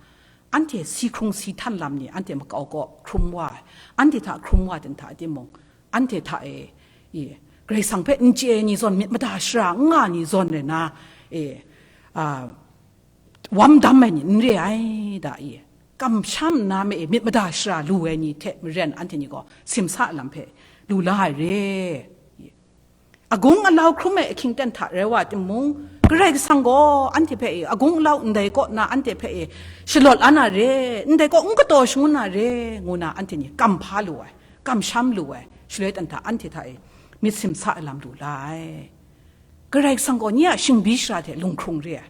anhte si hkrung si htan lam ni, anhte makau kaw hkrum wa ai, anhte hta hkrum wa ten hta timung, anhte hta e, e, Karai Kasang hpe n chye ai ni zawn, myit mada shara n nga ni zawn rai na, e, a, wam dam ai ni n re ai, da, e, kamsham nna me e myit mada shara lu ai ni hte maren anhte ni gaw simsa lam hpe lu la ai re. Agung alau hkrum ai ahkying ten hta rai wa timung, Karai Kasang gaw anhte hpe e agung alau ndai kaw na anhte hpe e shalawt la na re, ndai kaw n kataw shangun na re, ngu na anhte ni kamhpa lu ai, kamsham lu ai, shaloi ten hta anhte hta e myit simsa ai lam lu la ai. Karai Kasang gaw nye a shingbi shara hte lunghkrung re ai.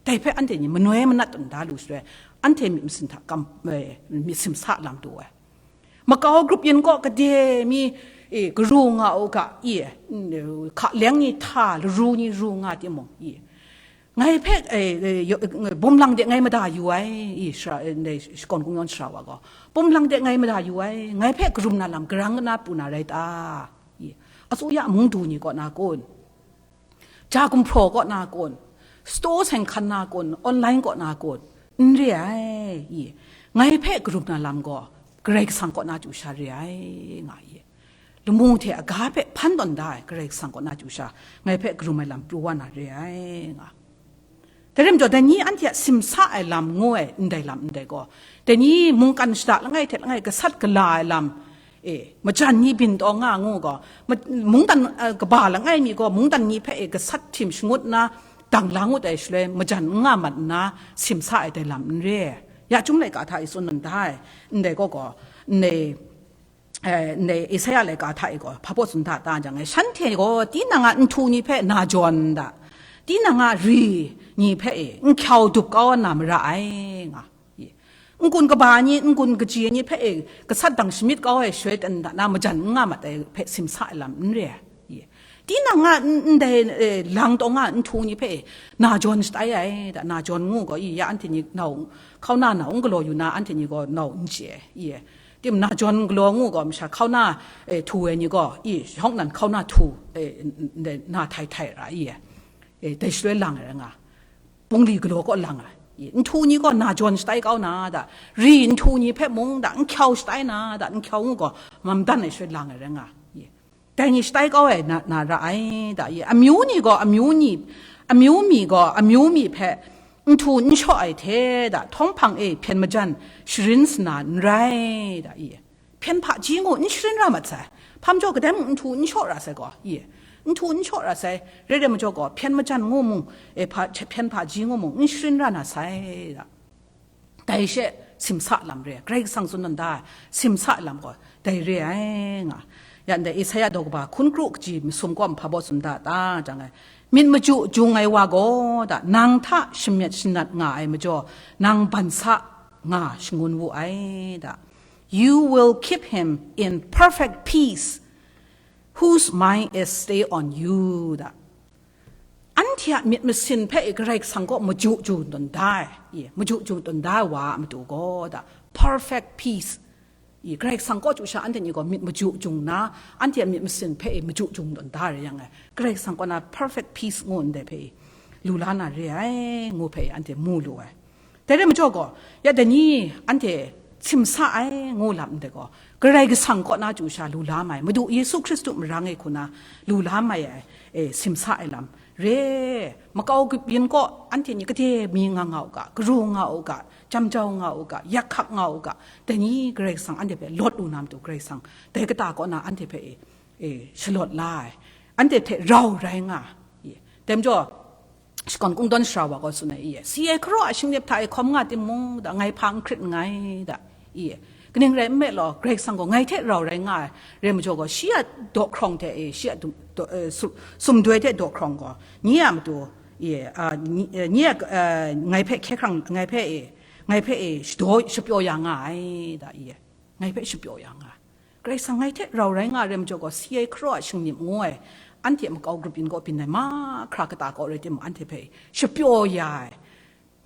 Dai hpe anhte ni manoi manat tawn da lu shaloi, anhte myit masin hta kam, eh, myit simsa lam lu ai. Makau grup yin kaw kade mi, e, karu nga u ga, e, hka leng ni hta, laru ni ru nga timung, e, ngai hpe, e, e, yo-, e, bum lang de ngai mada yu ai, e, shara, e, ndai shakawn kungyawn shara wa gaw, bum lang de ngai mada yu ai, ngai hpe karum na lam garang na pru na rai ta? E, atsuya mung du ni kaw na kun? Ja gumhpraw kaw na kun? Store seng hkan na kun? Online kaw na kun? N re ai, i. Ngai hpe karum na lam gaw, Karai Kasang kaw na chyu sha re ai, nga i. Lamu hte aga hpe hpan tawn da ai, Karai Kasang kaw na chyu sha, ngai hpe karum ai lam pru wa na re ai, nga. Dai rai majaw, dai ni anhte a simsa ai lam ngu ai ndai lam ndai gaw, dai ni mungkan shada langai hte langai gasat gala ai lam, e, majan ni byin taw nga ngu gaw, ma-, mungdan, eh, kaba langai mi gaw, mungdan ni hpe, e, gasat htim shangut nna, dang la ngut ai shaloi, majan n nga mat nna, simsa ai dai lam n re. Ya chyum laika hta i tsun dan da ai, ndai gaw gaw, ndai, eh, ndai Isaya laika hta i gaw, hpa baw tsun da ta jang e, shanhte gaw tinang a nhtu ni hpe na jawn da, tinang a ri ni hpe, e, n hkyau dup kau na mara ai, nga. N-gun kaba ni, n-gun kaji ni hpe, e, gasat dang shamyit kau ai shaloi ten hta na majan n nga mat ai hpe simsa ai lam n re ai. Tinang a n-, ndai, e, lang taw nga nhtu ni hpe, e, na jawn shatai ai, da, na jawn ngu gaw, i, ya anhte ni nau, hkauna nau n galaw yu na, anhte ni gaw nau n chye ai, i, tim na jawn galaw ngu gaw, masha hkauna, e, htu ai ni gaw, i, shawng nan hkauna htu, e, n-, n-, na htai htai ra, i, e, dai shaloi lang ai rai nga. Bungli galaw kaw lang ai. Nhtu ni gaw na jawn shatai kau na da, ri nhtu ni hpe mung da, n hkyau shatai na da, n hkyau ngu gaw, mam dan ai shaloi lang ai rai nga. Dai ni shatai kau ai na, na ra ai da, amyu ni gaw, amyu ni, amyu mi gaw, amyu mi hpe nhtu n shaw ai hte da, htawng hpang e hpyen majan sharin sana n rai da, i. Hpyen hpaji ngu n sharin ra mat sai. Hpa majaw kadai mung nhtu n shaw ra sai gaw, i, nhtu n shaw ra sai, re re majaw gaw, hpyen majan ngu mung, e, hpa, hpyen hpaji ngu mung, n sharin ra na sai, da. Dai she, simsa lam re, Karai Kasang tsun dan da, simsa lam gaw, dai re ai, nga. Ya ndai Isaya daw kaba hkun kru kaji masum kaw hpa baw tsun da ta, jang ai, myit machyu jung ai wa gaw, da, nang hta shamyet shanat nga ai majaw, nang ban sa nga shangun wu ai, da. You will keep him in perfect peace, whose mind is stayed on you, da. Anhte a myit masin hpe Karai Kasang kaw maju ju tawn da ai, ye, maju ju tawn da ai wa a matu gaw, da, perfect peace. Ye, Karai Kasang kaw chyu sha anhte ni gaw myit maju jung na, anhte a myit masin hpe maju jung tawn da ai rai yang e, Karai Kasang kaw na perfect peace ngu ndai hpe lu la na re ai, ngu hpe anhte mu lu ai. Dai rai majaw gaw, ya dai ni anhte simsa ai ngu lam ndai gaw, Karai Kasang kaw na chyu sha lu la mai, Madu Yesu Hkristu marang e hku na lu la mai ai, e, simsa ai lam re. Makau grup yin kaw anhte ni gade mi nga nga u ga, karu nga u ga, jam jau nga u ga, yak hkak nga u ga, dai ni Karai Kasang anhte hpe lawt lu na matu Karai Kasang dai kata kaw na anhte hpe, e, e, shalawt la ai, anhte hte rau rai nga, e, dai majaw, shakawn kungdawn sara wa gaw tsun ai, i, si ai hkaraw a shingnip hta e hkawm nga timung, da, ngai hpa n hkrit nngai, da, i, kaning rai nme law, Karai Kasang gaw ngai hte rau rai nga ai, rai majaw gaw, shi a daw hkrawng hte, e, shi a du-, daw-, e, su-, sumdoi hte daw hkrawng gaw, nye a matu, i, a, nye, e, nye a, e, ngai hpe hkye hkrang, ngai hpe, e, ngai hpe, e, shadaw, shapyaw ya nga ai, da, i, ngai hpe shapyaw ya nga ai. Karai Kasang ngai hte rau rai nga ai rai majaw gaw, si ai hkaraw a shingnip ngu ai, anhte makau grup yin kaw byin ai mahkra kata kaw rai timung, anhte hpe shapyaw ya ai,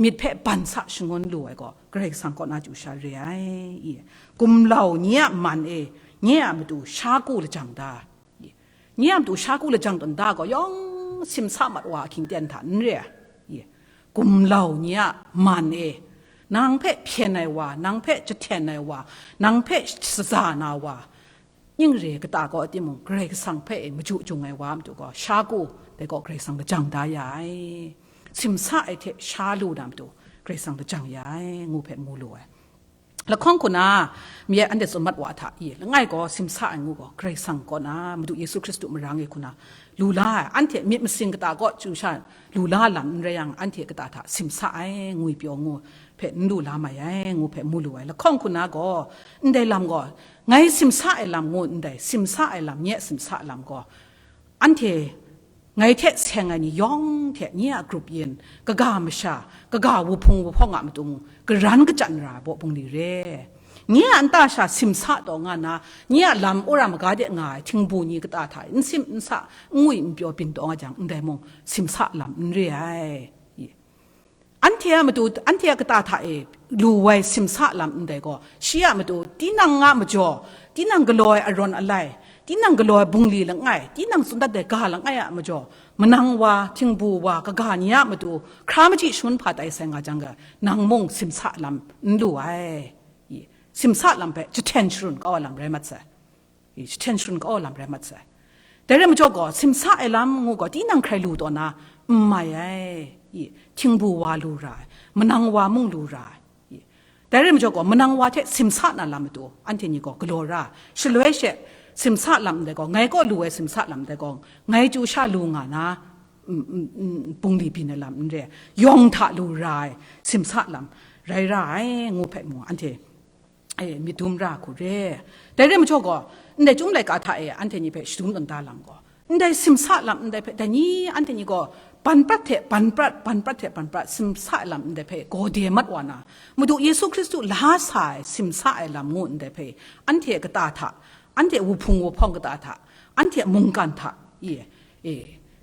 myit hpe ban sa shangun lu ai gaw, Karai Kasang kaw na chyu sha re ai, i. Gumlau nye a man e, nye a matu sha ku lajang da, i. Nye a matu sha ku lajang tawn da gaw, yawng simsa mat wa a hkying ten hta n re ai. Gumlau ni a man e, nang hpe hpyen ai wa, nang hpe jahten ai wa, nang hpe shaza na wa, ning re kata kaw timung, Karai Kasang hpe e maju jung ai wa a matu gaw, sha ku dai gaw Karai Kasang lajang da ya ai. Simsa ai hte sha lu na matu, Karai Kasang lajang ya ai, ngu hpe mu lu ai. Lahkawng hku na, mi e anhte tsun mat wa hta i, langai gaw simsa ai ngu gaw, Karai Kasang kaw na, Madu Yesu Hkristu marang e hku na, lu la ai, anhte myit masin kata kaw chyu sha, lu la lam n rai yang, anhte kata hta simsa ai, ngwi pyaw ngu hpe n lu la mai ai, ngu hpe mu lu ai. Lahkawng hku na gaw, ndai lam gaw, ngai simsa ai lam ngu ndai, simsa ai lam, nye simsa lam gaw, anhte ngai hte seng ai ni yawng hte nye a grup yin, kaga masha, kaga wuhpung wuhpawng a matu mung, karan kachyan ra ai baw bungli re. Nye a nta sha simsa taw nga na, nye a lam wora maga de nga ai htingbu ni kata hta n sim n sa, n ngwi n pyaw byin taw nga jang, ndai mung simsa lam n re ai. Anhte a matu, anhte a kata hta e lu wai simsa lam ndai gaw, shi a matu, tinang a majaw, tinang galaw ai arawn alai, tinang galaw ai bungli langai, tinang tsun dat ai ga langai a majaw, manang wa, htingbu wa, kaga ni a matu, hkra machyi shangun hpa tai sai nga jang ga, nang mung simsa lam n lu ai. I, simsa lam hpe jahten sharun kau ai lam rai mat sai. I, jahten sharun kau ai lam rai mat sai. Dai rai majaw gaw, simsa ai lam ngu gaw, tinang hkrai lu taw na, n mai ai. I, htingbu wa lu ra ai, manang wa mung lu ra ai. I, dai rai majaw gaw, manang wa hte simsa na lam matu, anhte ni gaw galaw ra ai. Shaloi she, simsa lam ndai gaw, ngai kaw lu ai simsa lam ndai gaw, ngai chyu sha lu nga na, mm, mm, mm, bungli byin ai lam n re ai, yawng hta lu ra ai, simsa lam rai ra ai, ngu hpe mu, anhte e, myit dum ra hku re. Dai rai majaw gaw, ndai Chyum laika hta e anhte ni hpe shadum tawn da lam gaw, ndai simsa lam ndai hpe, dai ni anhte ni gaw, ban prat hte ban prat, ban prat hte ban prat, simsa lam ndai hpe gaw de mat wa na, Madu Yesu Hkristu la sa ai simsa ai lam ngu ndai hpe, anhte kata hta, anhte wuhpung wuhpawng kata hta, anhte mungkan hta, i, e,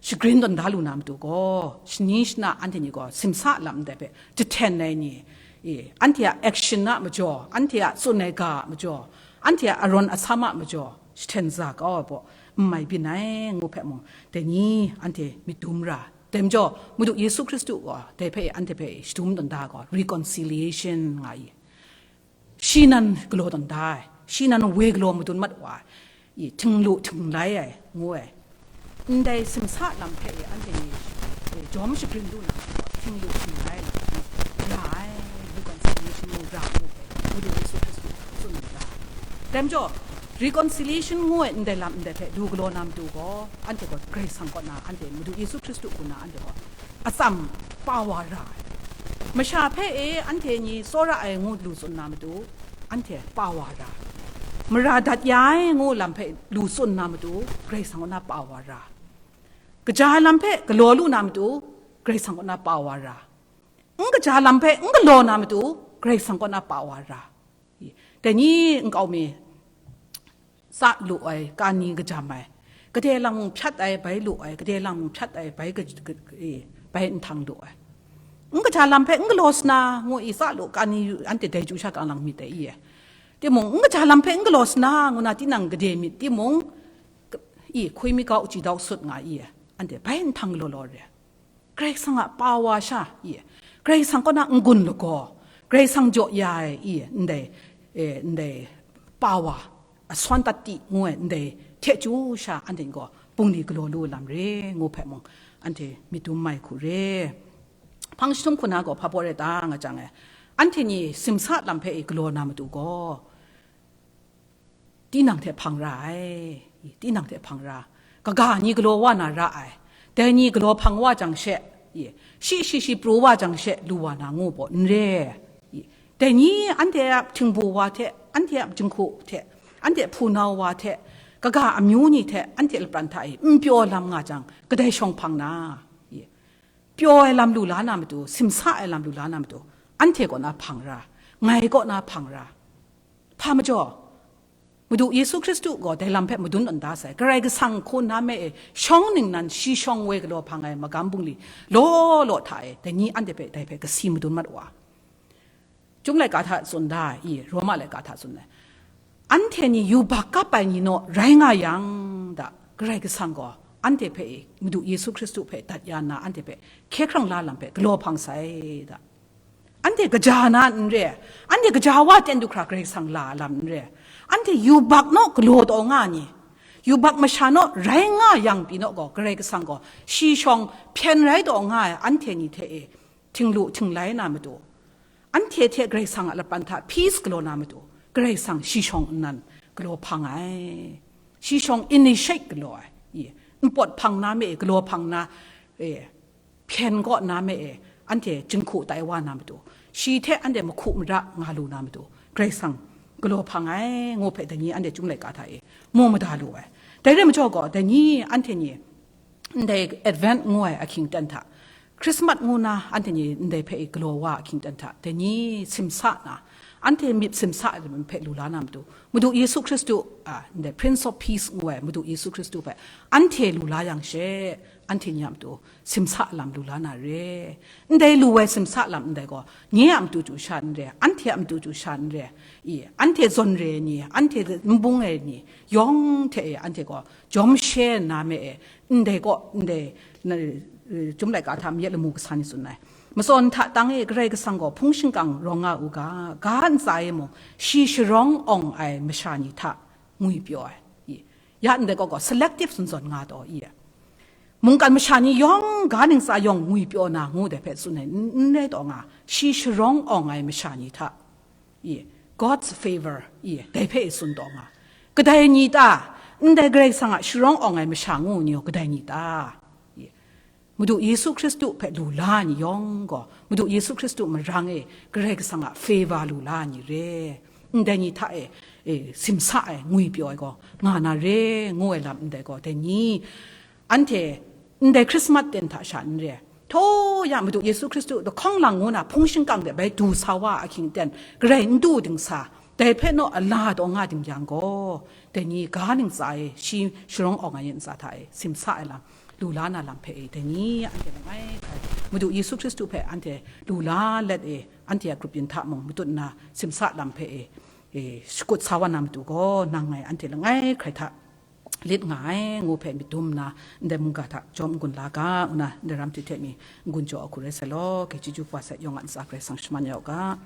shagrin tawn da lu na matu gaw, shani shana anhte ni gaw simsa lam ndai hpe jahten ai ni, e, anhte a action a majaw, anhte a tsun ai ga a majaw, anhte a arawn asam a majaw, jahten za kau ai baw, n mai byin ai, ngu hpe mung, dai ni anhte myit dum ra. Dai majaw, Madu Yesu Hkristu gaw, dai hpe anhte hpe shadum tawn da gaw, reconciliation nga i. Shi nan galaw tawn da ai, shi nan woi galaw madun mat wa ai, i, htinglu htinglai ai, ngu ai. Ndai simsa lam hpe e anhte ni, e, jawm shagrin lu na, htinglu htinglai ai lam ra ai, reconciliation mu ra mu ai, Madu Yesu Hkristu tsun da ai. Dai majaw, reconciliation ngu ai ndai lam ndai hpe lu galaw na matu gaw, anhte gaw Karai Kasang kaw na, anhte Madu Yesu Hkristu hku na, anhte gaw atsam pa wa ra ai. Masha hpe e anhte ni tsawra ai ngu lu tsun na matu, anhte pa wa ra ai. Mara dat ya ai ngu lam hpe lu tsun na matu, Karai Kasang kaw na pa wa ra ai. Kaja lam hpe galaw lu na matu, Karai Kasang kaw na pa wa ra ai. N kaja lam hpe n galaw na matu, Karai Kasang kaw na pa wa ra ai. Dai ni nkau mi, tsa lu ai, ka ni kajam ai, gade lang mung hpyat ai, bai lu ai, gade lang mung hpyat ai, bai ka, ka, e, bai nhtang lu ai. N kaja lam hpe n galaw sana, ngu i tsa lu, ka ni anhte dai chyu sha kang lang myit dai i ai. Timung, n kaja lam hpe n galaw sana, ngu na tinang gade myit timung, ka, i, hkui mi kau, chyi dau sut nga i ai. Anhte bai nhtang law law re ai. Karai Kasang a pa wa sha, i, Karai Kasang kaw na n-gun lagaw, Karai Kasang jaw ya ai, i, ndai, e, ndai pa wa, asawn tati ngu ai, ndai hte chyu sha, anhte gaw bungli galaw lu lam re, ngu hpe mung, anhte myit dum mai hku re. Hpang jahtum hku na gaw hpa baw rai ta nga jang e, anhte ni simsa lam hpe i galaw na matu gaw, tinang hte hpang ra ai, tinang hte hpang ra, kaga ni galaw wa na ra ai, dai ni galaw hpang wa jang she, shi shi shi pru wa jang she lu wa na ngu baw n re. Dai ni anhte a htingbu wa hte, anhte a jinghku hte, anhte hpunau wa hte, kaga amyu ni hte anhte lapran hta e n pyaw lam nga jang, kadai shawng hpang na? Pyaw ai lam lu la na matu, simsa ai lam lu la na matu, anhte kaw na hpang ra, ngai kaw na hpang ra. Hpa majaw, Madu Yesu Hkristu gaw dai lam hpe madun tawn da sai, Karai Kasang hku na me e, shawng ningnan shi shawng woi galaw hpang ai magam bungli law law hta e, dai ni anhte hpe dai hpe kasi madun mat wa. Chyum laika hta tsun da ai, i, Roma laika hta tsun ai. Anhte ni yubak kap ai ni naw rai nga yang, da, Karai Kasang gaw anhte hpe e, Madu Yesu Hkristu hpe dat ya nna, anhte hpe hkye hkrang la lam hpe galaw hpang sai da. Anhte kaja na n re, anhte kaja wa ten du hkra Karai Kasang la lam n re. Anhte yubak naw galaw taw nga ni, yubak masha naw rai nga yang pyi naw gaw, Karai Kasang gaw shi shawng hpyen rai taw nga ai anhte ni hte e, htinglu htinglai na matu, anhte hte Karai Kasang a lapan hta peace galaw na matu, Karai Kasang shi shawng nnan galaw hpang ai, shi shawng initiate galaw ai, i, npawt hpang na me e, galaw hpang na e, hpyen kaw na me e, anhte jinghku tai wa na matu, shi hte anhte mahku mara nga lu na matu, Karai Kasang galaw hpang ai, ngu hpe dai ni anhte Chyum laika hta e mu mada lu ai. Dai rai majaw gaw, dai ni anhte ni ndai Advent ngu ai ahkying ten hta, Christmas ngu na anhte ni ndai hpe e galaw wa ahkying ten hta, dai ni simsa na, anhte myit simsa ai lam hpe lu la na matu, Madu Yesu Hkristu, a, ndai Prince of Peace ngu ai Madu Yesu Hkristu hpe anhte lu la yang she, anhte ni a matu simsa lam lu la na re. Ndai lu ai simsa lam ndai gaw, nye a matu chyu sha n re, anhte a matu chyu sha n re, i, anhte zawn re ai ni, anhte nbung ai ni yawng hte e anhte gaw jawm she nna me e, ndai gaw, ndai, na, e, Chyum laika hta mayat lamu kasa ni tsun ai. Matsaw hta tang e Karai Kasang gaw hpung shingkang rawng nga u ga, ga ntsa e mung shi sharawng awng ai masha ni hta ngwipyaw ai. I, ya ndai gaw gaw selective tsun zawn nga taw i, mungkan masha ni yawng ga ntsa yawng ngwipyaw na ngu dai hpe tsun ai, n, n rai taw nga, shi sharawng awng ai masha ni hta, i, God's favor, i, dai hpe i tsun taw nga. Kadai ni ta? Ndai Karai Kasang a sharawng awng ai masha ngu ni gaw kadai ni ta? I, Madu Yesu Hkristu hpe lu la ni yawng gaw, Madu Yesu Hkristu marang e Karai Kasang a favor lu la ni re. Ndai ni hta e, e, simsa ai, ngwipyaw ai gaw nga na re, ngu ai lam ndai gaw, dai ni anhte ndai Christmas ten hta sha n re. Htaw ya Madu Yesu Hkristu lahkawng lang ngu na hpung shingkang de bai du sa wa ahkying ten, Karai n du dingsa, dai hpe naw a la taw nga ding yang gaw, dai ni ga ntsa e shi sharawng awng ai ntsa hta e simsa ai lam, lu la na lam hpe e, dai ni anhte langai hkrai, Madu Yesu Hkristu hpe anhte lu la let e, anhte a grup yin hta mung matut nna simsa lam hpe e, e, shakut sa wa na matu gaw, nang ngai anhte langai hkrai hta lit nga ai, ngu hpe myit dum nna, ndai mungga hta jawm n-gun la ga, ngu na, ndai ram hte hte mi n-gun jaw a hku rai sai law, ke chyeju wa sai, yawng a ntsa Karai Kasang shaman ya u ga.